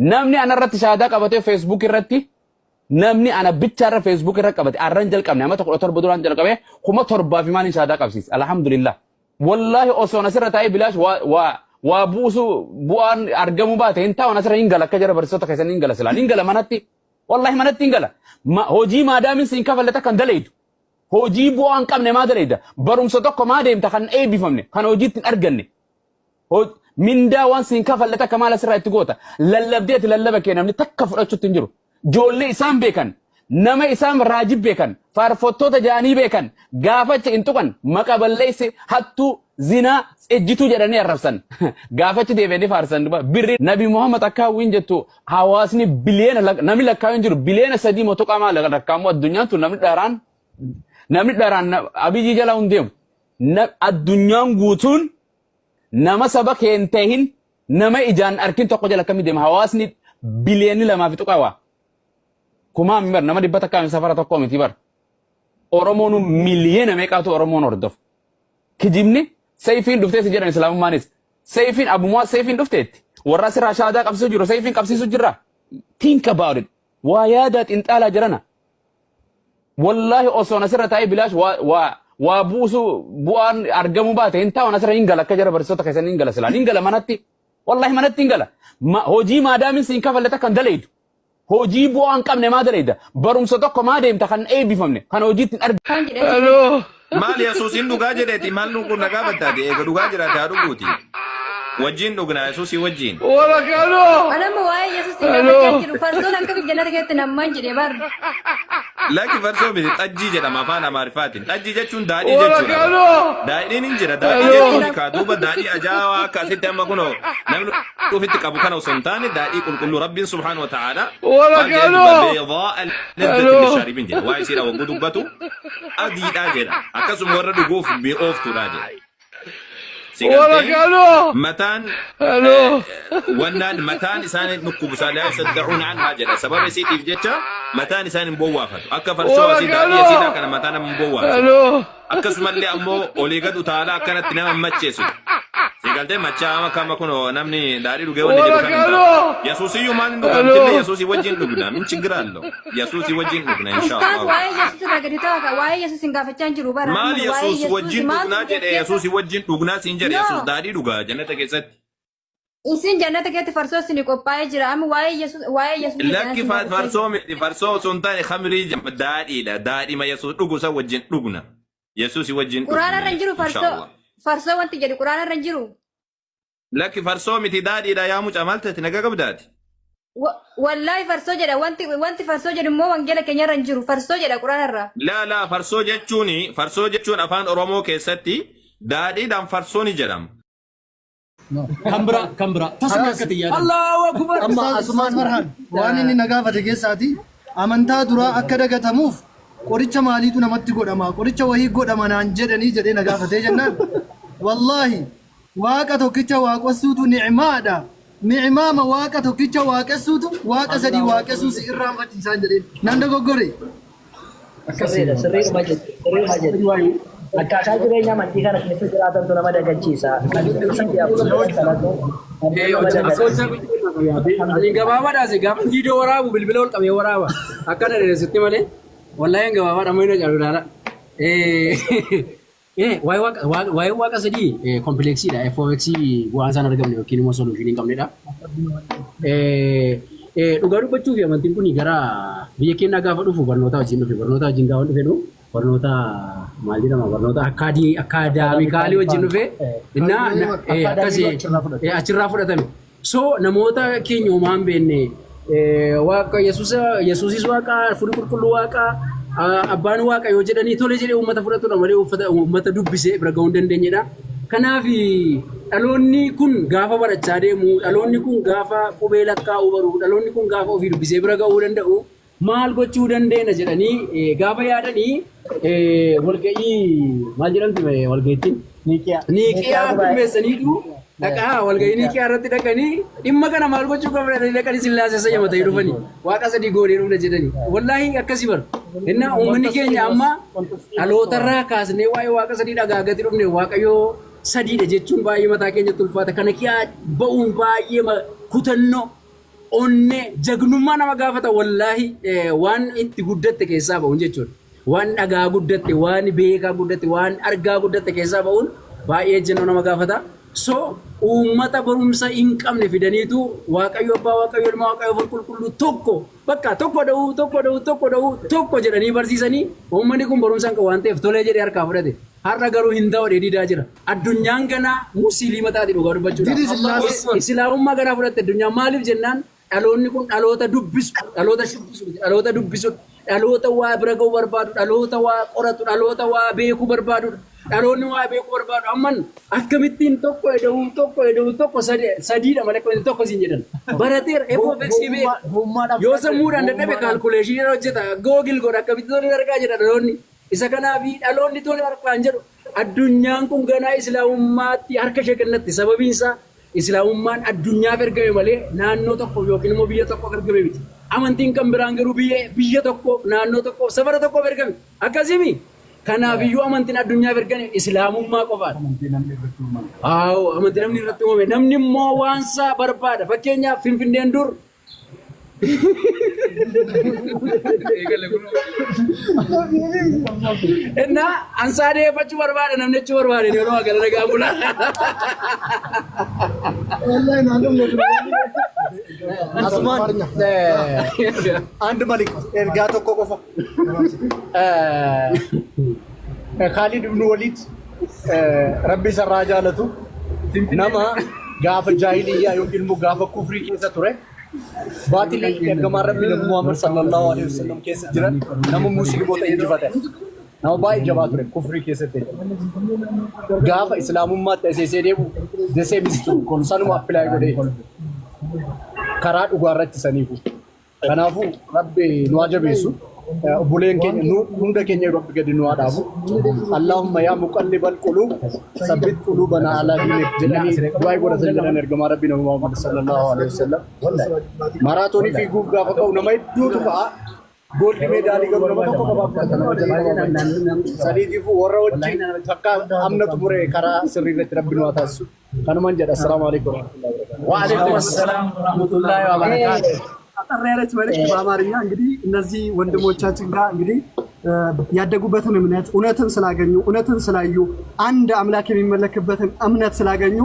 Namni anarratti shaadaa qabatee Facebook irratti, namni ana bichaarra Facebook irra qabate, arran jalqabne, amata 17 duraan jalqabe, 7,000 fi maaliin shaadaa qabsiise, alhamdulillah. Wallaahi osoon asirra taa'ee bilaash waa waa waa buusu bu'aan argamuu baate hin taa'u asirra, hin gala, akka jara barsiisota keessan hin gala, silaa hin gala manatti, wallaahi manatti hin gala. Hojii maadaamin siin kafalle takka hin dalaydu. Hojii bu'aa hin qabne maa dalayda? Barumsa tokko maa deemta kan eebbifamne, kan hojiitti hin arganne? Mindaa waan siin kafalle takka maal asirraa itti goota? Lallabdee ati lallaba kee namni takka fudhachuutti hin jiru. Ijoollee isaan beekan, nama isaan raajii beekan, faarfattoota jaanii beekan, gaafacha hin tuqan, maqa balleessi, hattuu, zinaa, ejjituu jedhanii arrabsan. Gaafachi deebi'anii faarsan duba. Birri Nabi Muhammad akka hawwiin jettu hawaasni biliyeena namni lakkaa'u hin jiru, biliyeena 3 motoqaa maal lakkaa'amu, addunyaan tun namni dharaan Abiyyi jala hin deemu. Addunyaan guutuun nama saba kee hin tahin, nama ijaan arkin tokko jala akkamii deema hawaasni biliyoonni 2 fi tuqaa waa kumaa bar, nama 100 safara tokko miti bar. Oromoon miliyoona meeqaatu Oromoon hordofu? Kijibni sayfiin dhuftee si jedhan, islaamummaanis sayfiin abumaa sayfiin dhufteetti warra asirraa shaadaa qabsiisuu jiru, sayfiin qabsiisuu jirra. Think about it, waa yaadaa xinxaalaa jirana. Wallaahi osoon asirra taa'ee bilaash waa waa waa buusu bu'aan argamuu baate hin taa'u asirra, hin gala, akka jara barsiisota keessan hin gala, silaa hin gala manatti, wallaahi manatti hin gala. Hojii maadaamin siin kafalle takka hin dalaydu. Hojii bu'aa hin qabne maa dalayda? Barumsa tokko maa deemta kan eebbifamne, kan hojiitti hin argamne? Maal Yesuusin dhugaa jedheeti, maal nu kun nagaa battaati? Eega dhugaa jiraate haa dhuguuti. Wajjin dhugna Yesuusii wajjin. Anamma waa'ee Yesuus hin gaafachaa jiru. Farsoon akkamitti jannata keessatti nammaan jedhe bar. Lakki, farsoo miti, xajjii jedhama afaan Amaariffaatiin. Xajjii jechuun daadhii jechuudha. Daadhiin hin jira. Daadhii jechuun kaa duuba daadhii ajaa'aa akka asitti amma kunoo namni ofitti qabu kana osoo hin taane, daadhii qulqulluu Rabbiin subhaanahu wa ta'ala maal jedhee dubba? بيضاء لذة للشاربين jedha. Waa isiidha wagguu dubbatu adiidhaa jedha. Akkasuma warra dhuguuf mi'ooftuudha jedha. Si galtee mataan wannaan mataan isaan dhukkubu isaa لا يصدعون عنها jedha. Sababa isiitiif jecha mataan isaan hin bowwaafatu. Akka farshoo asii daadhii asiidhaa kana mataa nama hin bowwaasu. Akkasumallee ammoo olii gad utaalaa akkanatti nama hin macheessu. Si galtee machaa akka amma kun namni daadhii dhugee wanni jedhu kan hin taatu. Yesuusiyyuu maal hin dhugaa? Nutillee Yesuusii wajjin dhugna. ምን ችግር አለው? Yesuusii wajjin dhugna Ustaaz, inshaallah. waa'ee Yesuus irraa gadi ta'a. Waa'ee Yesuus hin gaafachaa hin jiru bara. Maal Amma waa'ee Yesuus wajjin maaltu dhugnaa jedhe? keessa? Yesuusii wajjin dhugnaa siin jedhe. No. Yesuus daadhii dhugaa jannata keessatti. Isin jannata keessatti farsoo isin qophaa'ee jira. Amma waa'ee Yesuus Lakki, farsoo miti, farsoo osoo hin taane khamrii jedhama, daadhiidha. Daadhima Yesuus dhugu san wajjin dhugna. Yesuusii wajjin Quraana irra hin jiru farsoo. Inshaallah. Farsoo wanti jedhu quraana irra hin jiru. Lakki, farsoo miti, daadhiidha. Yaa mucaa, maal taate, nagaa qabdaati? Wallaahi farsoo jedha. Wanti farsoo jedhu immoo wangeela keenya irra hin jiru. Farsoo jedha quraana irra. Laa laa, farsoo jechuun afaan Oromoo keessatti daadhiidhaan farsoo ni jedhama. Kan biraa tasuma akka xiyyaatan. Allahu akbar. Amma asumaan Farhaan waan inni na gaafate keessaati, amantaa duraa akka dagatamuuf qoricha maaliitu namatti godhama, qoricha wahii godhama naan jedhanii jedhee na gaafatee jennaan, wallaahi waaqa tokkicha waaqessuutu ni'maadha, ni'maama waaqa tokkicha waaqessuutu waaqa sadii waaqessuu si irraanfachiisaan jedheen nan dogoggore. Sirriidha, sirriidhuma jette, sirriidhuma jette. Akkaataa jireenya amantii kana keessa jiraatantu nama dagachiisa. 3, 4 salatu nama dagachiisa. Ani gabaabaadhaas gaafa viidiyoo waraabu bilbila ol qabee waraaba. Akkana dheeressitti malee wallaahi gabaabaadha amma inni caalu ilaala. Waa'ee waaqa sadii complexiidha. FOX bu'aan isaan argamne yookiin immoo solutionii hin qabnedha. Dhugaa dubbachuu fi amantiin kun gara biyya keenyaa gaafa dhufu barnoota wajjin dhufe. Barnoota wajjin gaafa dhufe barnoota maal jedhama, barnoota academicalii wajjin dhufe, innaa akkasii achirraa fudhatame. So namoota keenya homaa hin beekne, waaqa Yesuus, Yesuusis waaqa, fuulli qulqulluu waaqa, abbaan waaqa yoo jedhanii tole jedhee uummata fudhatudha malee uffata uummata dubbisee bira gahuu hin dandeenyedha. Kanaaf dhaloonni kun gaafa barachaa deemu, dhaloonni kun gaafa qubee lakkaa'uu baru, dhaloonni kun gaafa ofii dubbisee bira gahuu danda'u, maal gochuu dandeenya jedhanii gaafa yaadanii walga'ii maal jedhamti walga'iittiin? Niiqiyaa qopheessaniitu dhaqaa, walga'ii Niiqiyaa irratti dhaqanii dhimma kana maal gochuu qabna jedhanii dhaqanii Sillaasee sayyamatanii dhufanii waaqa sadii goonee dhufna jedhanii. Wallaahi akkasii bara. Innaa uummanni keenya amma dhalootarraa kaasnee waa'ee waaqa sadii dhagaa gati dhufne, waaqayyoo sadiidha jechuun baay'ee mataa keenyatti ulfaata. Kana kiyaa ba'uun baay'ee kutannoo. onnee jagnummaa nama gaafata wallaahi waan itti guddatte keessaa ba'uun jechuudha. Waan dhagaa guddatte, waan beekaa guddatte, waan argaa guddatte keessaa ba'uun baay'ee ejjennoo nama gaafata. So uummata barumsa hin qabne fidaniitu Waaqayyo abbaa, Waaqayyo ilma, Waaqayyo hafuura qulqulluu tokko bakka tokko dha'uu, tokko dha'uu, tokko dha'uu, tokko jedhanii barsiisanii uummanni kun barumsa hin qabu waan ta'eef tolee jedhee harkaa fudhate. Har'a garuu hin ta'u jedhee didaa jira. Addunyaan ganaa musliima taati dhugaa dubbachuudhaaf. Didi Sillaasee. Islaamummaa ganaa fudhatte addunyaan maaliif jennaan dhaloonni kun dhaloota dubbisu, dhaloota shubbisu, dhaloota dubbisu, dhaloota waa bira ga'uu barbaadu, dhaloota waa qoratu, dhaloota waa beekuu barbaadudha. Dhaloonni waa beekuu barbaadu amman akkamittiin tokko eda'uu tokko eda'uu tokko sadiidha malee akkamitti tokko siin jedhan. Barateera F of X beeka. Yoo sammuudhaan dadhabe calculation irra hojjeta. Google godha akkamitti tole argaa jedha dhaloonni. Isa kanaafi dhaloonni tole harkaan jedhu addunyaan kun ganaa islaamummaatti harka ishee kennatti sababiin isaa islaamummaan addunyaaf ergame malee naannoo tokkoof yookiin immoo biyya tokkoof ergame miti. Amantiin kan biraan garuu biyya tokkoof naannoo tokkoof safara tokkoof ergame. Akkasimi kanaafiyyuu amantiin addunyaaf ergame islaamummaa qofaadha. Aawo amantii namni irratti uumame namni immoo waan isaa barbaada. Fakkeenyaaf Finfinneen dur Innaa ansaa deeffachuu barbaada namni jechuu barbaade yeroo agala nagaa bula. Wallahi naannoo Asumaan አንድ መልእክት ergaa tokko qofa. Khaalid ibn Walid rabbi isarraa jaalatu nama gaafa jaahiliyyaa yookiin immoo gaafa kufrii keessa ture baatilii ergamaan rabbi nabi Muhammad sallallahu alaihi wasallam keessa jiran nama musliimota injifate. Nama baay'ee jabaa ture kufrii keessatti. Gaafa islaamummaatti aseesee deemu the same is true. Sanuma apply godhee karaa dhugaa irratti saniifu. Kanaafuu rabbi nu haa jabeessu. Obboleen keenya nu hunda keenya rabbi gadi nu haa dhaabu. Allahumma yaa muqallibal quluub sabbit quluubana alaa diinik jedhanii du'aa godhatan jedhan ergamaa rabbi nabi Muhammad sallallahu alaihi wasallam. Maraatoonii fiiguuf gaafa ka'u nama hedduutu ka'a. Gold medal garuu nama tokko qofaaf fudhata nama jalqaba. Saniitiifuu warra wajjin takka amna xumure karaa sirrii irratti rabbi nu haa taasisu. Kanumaan jedha. Assalaamu alaikum warahmatullahi wabarakatuh. وعليكم السلام ورحمة الله وبركاته። አጠር ያለች መልእክት በአማርኛ እንግዲህ እነዚህ ወንድሞቻችን ጋር እንግዲህ ያደጉበትን እምነት እውነትን ስላገኙ እውነትን ስላዩ አንድ አምላክ የሚመለክበትን እምነት ስላገኙ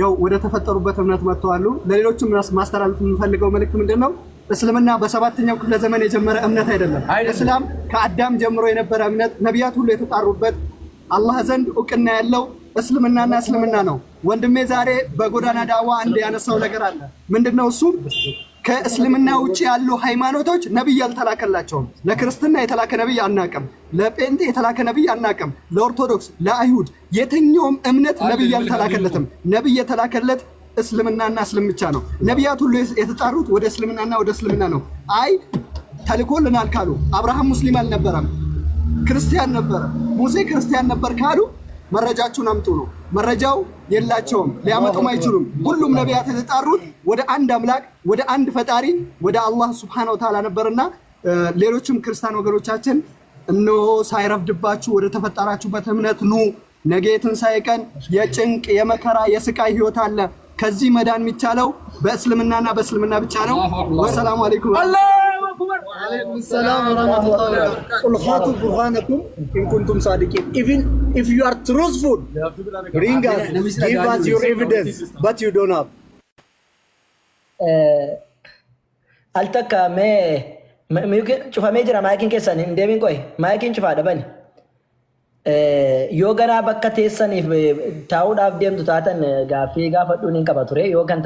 ያው ወደ ተፈጠሩበት እምነት መጥተዋሉ። ለሌሎችም ማስተላለፍ የምንፈልገው መልእክት ምንድን ነው? እስልምና በሰባተኛው ክፍለ ዘመን የጀመረ እምነት አይደለም። እስላም ከአዳም ጀምሮ የነበረ እምነት፣ ነቢያት ሁሉ የተጣሩበት አላህ ዘንድ እውቅና ያለው እስልምናና እስልምና ነው። ወንድሜ ዛሬ በጎዳና ዳዋ አንድ ያነሳው ነገር አለ። ምንድነው እሱም? ከእስልምና ውጭ ያሉ ሃይማኖቶች ነቢይ አልተላከላቸውም። ለክርስትና የተላከ ነቢይ አናቅም። ለጴንጤ የተላከ ነቢይ አናቅም። ለኦርቶዶክስ፣ ለአይሁድ፣ የትኛውም እምነት ነቢይ አልተላከለትም። ነቢይ የተላከለት እስልምናና እስልም ብቻ ነው። ነቢያት ሁሉ የተጣሩት ወደ እስልምናና ወደ እስልምና ነው። አይ ተልኮልናል ካሉ አብርሃም ሙስሊም አልነበረም፣ ክርስቲያን ነበረ። ሙሴ ክርስቲያን ነበር ካሉ መረጃችሁን አምጡ ነው። መረጃው የላቸውም፣ ሊያመጡም አይችሉም። ሁሉም ነቢያት የተጣሩት ወደ አንድ አምላክ ወደ አንድ ፈጣሪ ወደ አላህ ሱብሓነሁ ወተዓላ ነበርና ሌሎችም ክርስቲያን ወገኖቻችን እነሆ ሳይረፍድባችሁ ወደ ተፈጠራችሁበት እምነት ኑ። ነገ የትንሣኤ ቀን የጭንቅ የመከራ የስቃይ ህይወት አለ። ከዚህ መዳን የሚቻለው በእስልምናና በእስልምና ብቻ ነው። ወሰላሙ አለይኩም። ወአለይኩም ሰላም ወራህመቱላሂ ወበረካቱህ። قل هاتوا برهانكم إن كنتم صادقين. Even if you are truthful, bring us, give us your evidence, but you don't have. Al takka mee cufamee jira maayikiin keessan hin deemin qoy maayikiin cufaadha bani. Yoo ganaa bakka teessaniif taa'uudhaaf deemtu taatan gaaffii gaafadhuun hin qaba ture yoo kan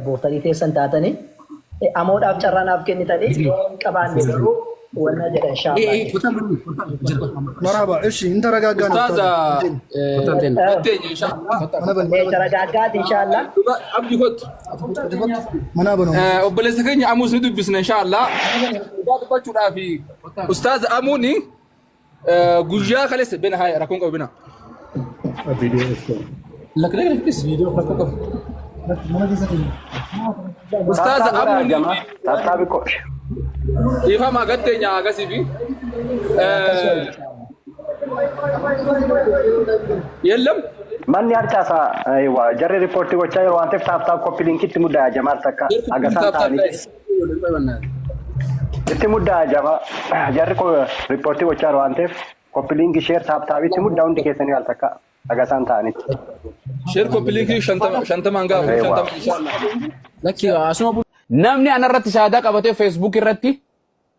booftanii teessan taatanii amoodhaaf carraa naaf kennitanii yoo hin qabaanne garuu wanna jedha inshaallah. መርሐባ። እሺ እንተረጋጋ ነው። ኡስታዝ ኢንሻአላህ Taragaaggaati inshaallah. Abdi kottu. Manaa banoo. Obboleessa keenya Amuus ni dubbisna inshaallah. Dhugaa dubbachuudhaaf Ustaaz Amuuni guyyaa kaleessa bena haa rakkoon qabu bena. Lakki lakki lakki rakkoo qabu. Ustaaz Amuuni ifama gatteenya agasii fi የለም Manni harcaasaa jarri riippoortii gochaa jiru waan ta'eef tap tap copy linkitti muddaa Jamaal takka agasaan ta'anii. Itti muddaa jaba jarri riippoortii gochaa jiru waan ta'eef copy link share tap tapitti muddaa hundi keessanii al takka dhagasaan ta'anitti. Share copy link 50 gaafa 50 inshallah. Lakki asuma Namni anarratti shaadaa qabatee Facebook irratti,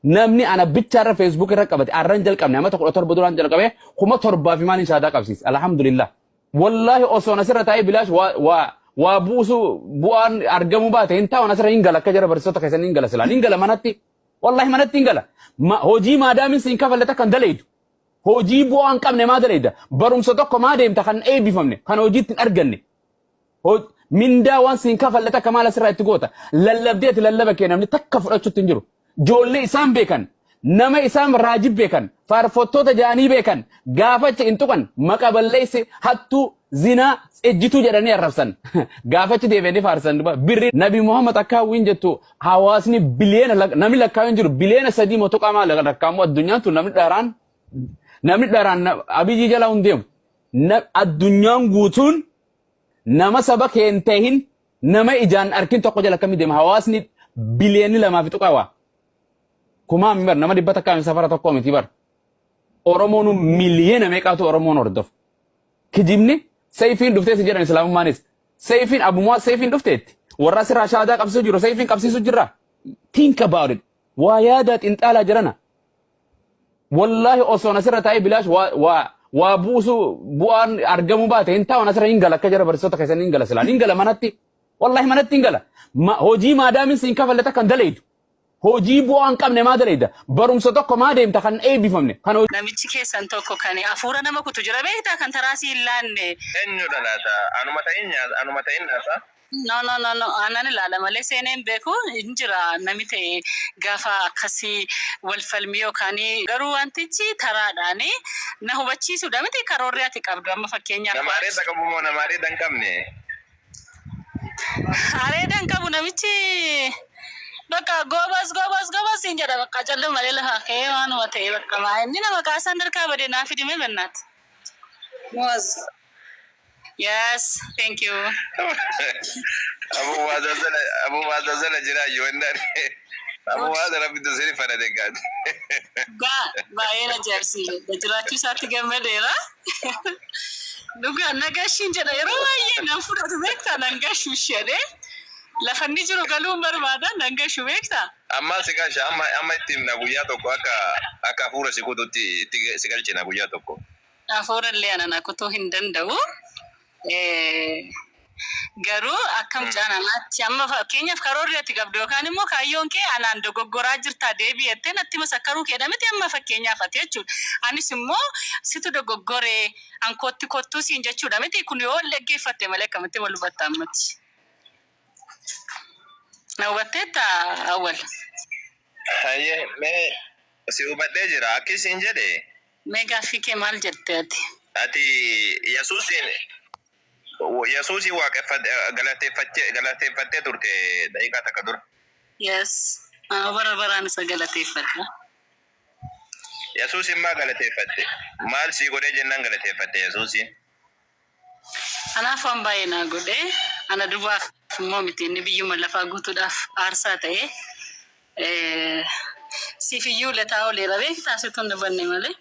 namni ana bichaarra Facebook irra qabate arran jalqabne, amata 17 duraan jalqabe, 7,000 fi maaliin shaadaa qabsiise. Alhamdulillah. Wallaahi osoon asirra taa'ee bilaash waa waa buusu bu'aan argamuu baate hin taa'u, asirra hin gala, akka jara barsiisota keessanii hin gala, silaa hin gala manatti. Wallaahi manatti hin gala. Hojii maadaamin siin kafalle takka hin dalaydu. Hojii bu'aa hin qabne maa dalayda? Barumsa tokko maa deemta kan eebbifamne, kan hojiitti hin arganne? Mindaa waan siin kafalle takka maal asirraa itti goota? Lallabdee ati lallaba kee namni takka fudhachuutti hin jiru. Ijoollee isaan beekan, nama isaan raajib beekan, faarfattoota jaanii beekan, gaafacha hin tuqan, maqa balleesse, hattuu, zinaa, ejjituu jedhanii arrabsan. Gaafachi deebi'anii faarsan duba. Birri Nabi Muhammad akka hawwiin jettu hawaasni biliyeena namni lakkaa'u hin jiru, biliyeena 3 motoqaa maal lakkaa'amu, addunyaan tun namni dharaan Abiyyi jala hin deemu. Addunyaan guutuun nama saba keen tahin, nama ijaan arkin tokko jala akkamii deema, hawaasni biliyoonni 2 fi tuqaa waa kumaa bar, nama 100 safara tokko miti bar. Oromoon miliyoona meeqaatu Oromoon hordofu? Kijibni sayfiin dhuftee si jedhan, islaamummaanis sayfiin abumaa sayfiin dhufteetti warra asirraa shaadaa qabsiisu jiru, sayfiin qabsiisu jirra. Think about it, waa yaadaa xinxaalaa jirana. Wallaahi osoon asirra taa'ee bilaash waa waa buusu bu'aan argamuu baate hin taa'u, asirra hin gala, akka jara barsiisota keessanii hin gala, silaa hin gala manatti. Wallaahi manatti hin gala. Hojii maadaamin siin kafalle takka hin dalaydu. Hojii bu'aa hin qabne maa dalayda? Barumsa tokko maa deemta kan eebbifamne, kan Namichi keessan tokko kan hafuura nama kutu jira, beektaa, kan taraasii hin laanne. Eenyudha laata? Anuma ta'in nyaata, anuma ta'in naasa. No, no, no, no, anan ilaala malee seeneen beeku hin jira. Nami ta'e gaafa akkasii wal falmii yookaan garuu wantichi taraadhaani na hubachiisuudha miti karoorri ati qabdu amma fakkeenyaaf. Nama areeda qabu moo nama areeda hin qabne? Areeda hin qabu namichi. Bakka goobas goobas goobas siin jedha, bakka callu malee lafa ka'ee waanuma ta'e bakka maa inni nama kaasaan harkaa badee naa fidime bennaati. Muaz. Yes, thank you. Abu Maazazala jira iyyuu wandaan. Abu Maaza rabbi sirri fadhate gaati. Gaa baay'ee na ajaa'ibsiise. Jiraachuu isaatti gammadeera. Dhugaa nagashiin jedha, yeroo baay'ee nan fudhatu beektaa, nan gashu ishee lafa inni jiru galuun barbaada, nan gashu beektaa. Amma si gasha, amma itti himna, guyyaa tokko akka hafuura si kututti itti si galchina guyyaa tokko. Hafuura illee ana kutuu hin danda'u. Garuu akka mucaa namaatti amma fakkeenyaaf karoorri ati qabdu yookaan immoo kaayyoon kee anaan dogoggoraa jirtaa deebi'ettee natti masakkaruu keedha miti amma fakkeenyaaf ati jechuudha. Anis immoo situ dogoggoree ankootti kottuu siin jechuudha miti. Kun yoo wal dhaggeeffatte malee akkamitti wal hubatta ammatti? Na hubatteetta, Awwal? Hayyee, mee si hubadhee jira, akkisiin jedhe. Mee gaaffii kee maal jette ati? Ati Yesuusin waaqeffate galateeffattee turte daqiiqaa takka dura. Yes. Bara baraan isa galateeffadha. Yesuusin maa galateeffatte? Maal sii godhee jennaan galateeffatte Yesuusin? Anaaf waan baay'ee naa godhe. Ana duwwaaf immoo miti, inni biyyuma lafaa guutuudhaaf aarsaa ta'e. Siif iyyuu letaa ooleera, beektaa, situ hin hubanne malee.